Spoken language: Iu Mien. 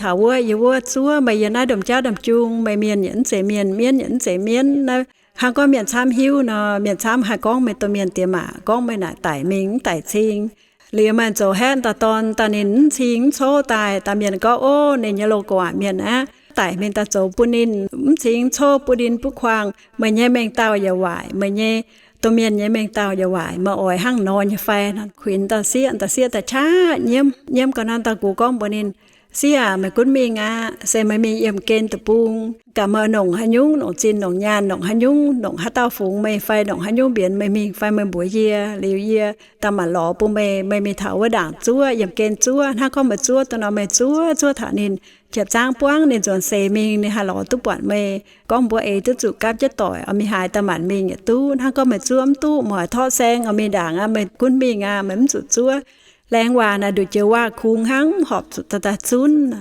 Taux wuov yie wuov zuov, meih yie naaiv domh jauv domh jung, meih mienh yaac mv zeiz mienh, mienv yaac mv zeiz mienv. Naaiv hnangv gorngv mienh camv hiuv nor, mienh camv haih gorngv meih domh mienh diex maac, gorngv meih naaic daic mingh mv daic cing. Liuz maaih zoux haeqv dauh dorn daaih, ninh mv cing mv cov daaih, dauh mienh gorngv, Ov, ninh nyei loz-gorx mienh aqv, daic mingh daaih zoux bun ninh mv cing mv cov, bun ninh butv kuangh. Meih nyei mengh dauh yaac waaic, meih nyei domh mienh nyei mengh dauh yaac waaic. Meih oix hnangv nor nyei fai? Kuinx dauh sieqv, dauh sieqv daaih qaqv nyiemv. Nyiemv gau nor, dauh gux gorngv mbuox ninh, Sieqv aac, meih gunv mingh aqv. Se meih mingh yiemh gen deic-bung, gaax meih nongc haaix nyungc, nongc zinh nongc nyaanh, nongc haaix nyungc, nongc haaix dauh fungx meih fai nongc haaix nyungc mbienx meih mingh fai, meih mbuox yie. Liuz yie daaih maanc lorz bun meih. Meih mingh taux wuov ndaangc zuov, yiemh gen zuov. Hnangv gorngv meih zuov duqv nor, meih zuov zuov taux ninh qiex zaangv buangv, ninh nzuonx seix mingh, ninh haih lorz duqv buatc meih. Gorngv mbuo eix duqv zuqc gapv jienv doic, oix mingh haaix daaih maanc mingh yietc duqv. Hnangv gorngv meih zuov mv duqv, meih oix torqv saeng oix mingh ndaangc aqv, meih gunv mingh aqv, meih mv zuqc zuov. Laengz waac naaic nduqc jiex waac-kungx hnangv, horpc zuqc daaih daaih zunv.